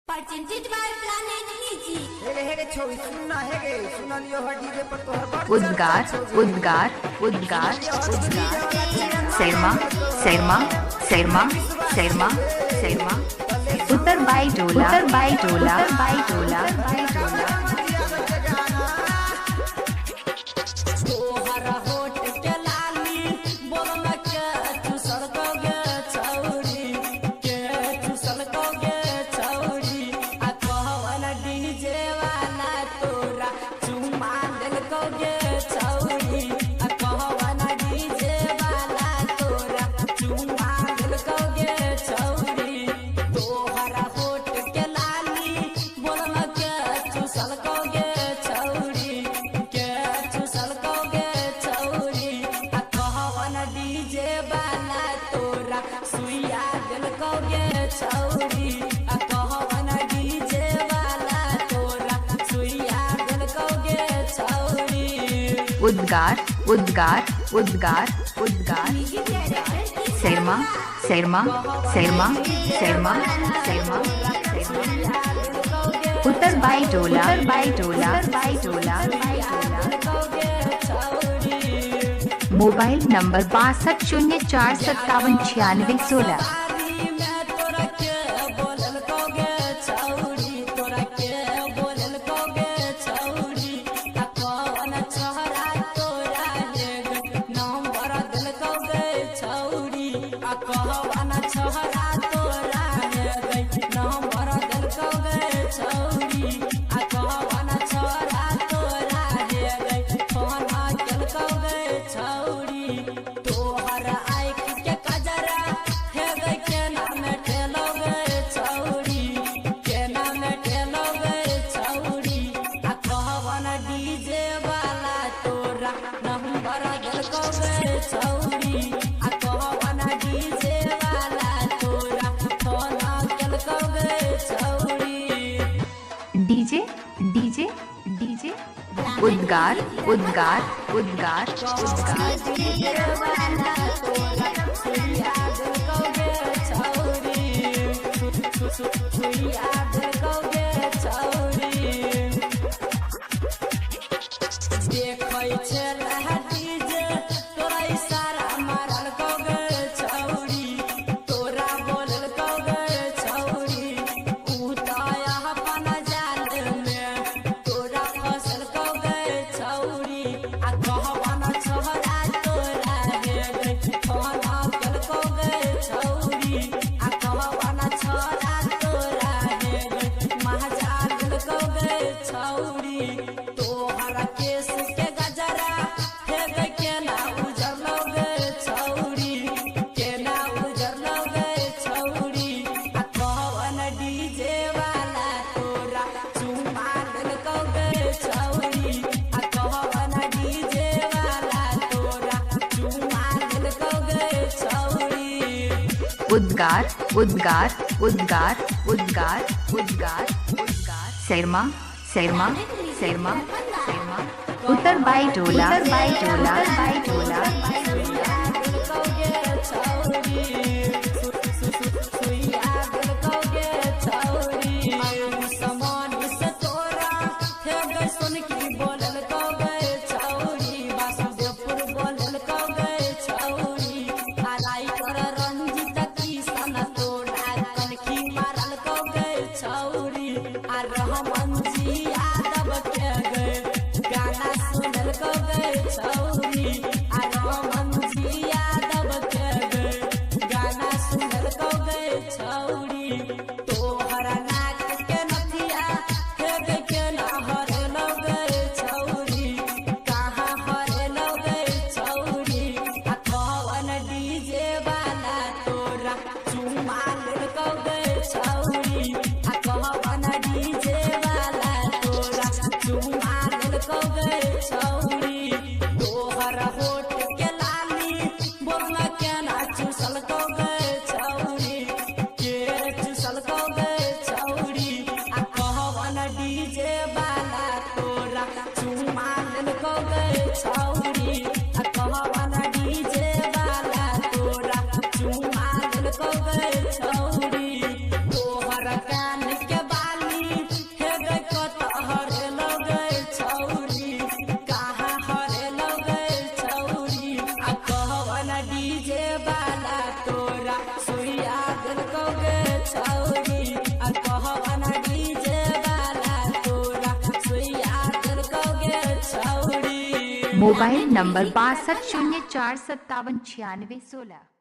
Presented by Planet Music. हेरे हेरे छौरी सुनना हे गे सुनलियो ह डीजे पर तोहर बड़ उद्गार उद्गार उद्गार उद्गार। शर्मा शर्मा शर्मा शर्मा शर्मा। उत्तर बाई टोला, उत्तर बाई टोला, उत्तर बाई टोला, बाई टोला। तोहरा होठ के लाली बोलम के चुसल गे छौरी, के चुसल गे छौरी। आ कहवन डीजे वाला तोरा चुमा देलकौ गे छौरी। आ कहवन डीजे वाला तोरा चुमा देलकौ गे छौरी। तोहरा होठ के लाली बोलम के चुसल गे छौरी, के चुसल गे छौरी। आ कहवन डीजे वाला तोरा सुइया देलकौ गे छौरी। आ कहवन डीजे वाला तोरा सुइया देलकौ गे छौरी। उद्गार उद्गार उद्गार उद्गार। Music Director is Sharma Sharma Sharma Sharma Sharma Sharma. उत्तर बाई टोला, उत्तर बाई टोला, उत्तर बाई टोला, बाई टोला। Mobile number 6204 57 96 16। तोरा के बोलल गे छौरी, तोरा के बोलल गे छौरी। आ कौन छोरा तोरा ले नंबर देलकौ गे छौरी। आ कौन छोरा तोरा ले नंबर देलकौ गे छौरी। आ कौन छोरा तोरा ले फोन केलकौ गे छौरी। तोहर आँख के कजरा हे गे केना में ठेलो गे छौरी, केना में ठेलो गे छौरी। आ कहवन डीजे वाला तोरा नंबर देलकौ गे छौरी। आ कहवन डीजे वाला तोरा फोन केलकौ गे छौरी। DJ DJ DJ. उद्गार उद्गार उद्गार उद्गार। देखै छेला डीजे तोरा इशारा मारल गे छौरी, तोरा बोलल गे छौरी। ऊ तऽ अपन जाल में तोरा फसल गे छौरी। आ कहवन छोरा तोरा हे गे फोन केलकौ गे छौरी। आ कहवन छोरा तोरा हे गे महाजा देलकौ गे छौरी। तोहरा केस के गजरा हे गे केना उजरलौ गे छौरी, केना उजरलौ गे छौरी। आ कहवन डीजे वाला तोरा चुमा देलकौ गे छौरी। आ कहवन डीजे वाला तोरा चुमा देलकौ गे छौरी। उद्गार उद्गार उद्गार उद्गार उद्गार उद्गार। शर्मा शर्मा शर्मा शर्मा। उत्तर बाई टोला, उत्तर बाई टोला, बाई टोला, बाई टोला। गाना सुनल गे छौरी, आ रमन जी यादव के गे गाना सुनल गे छौरी। तोहरा नाक के नथिया हे गे केना हरेलौ गे छौरी, कहाँ हरेलौ गे छौरी। आ कौन डीजे वाला तोरा चुमा लेलकौ गे छौरी। आ कौन डीजे वाला तोरा चुमा मोबाइल नंबर 6204579616।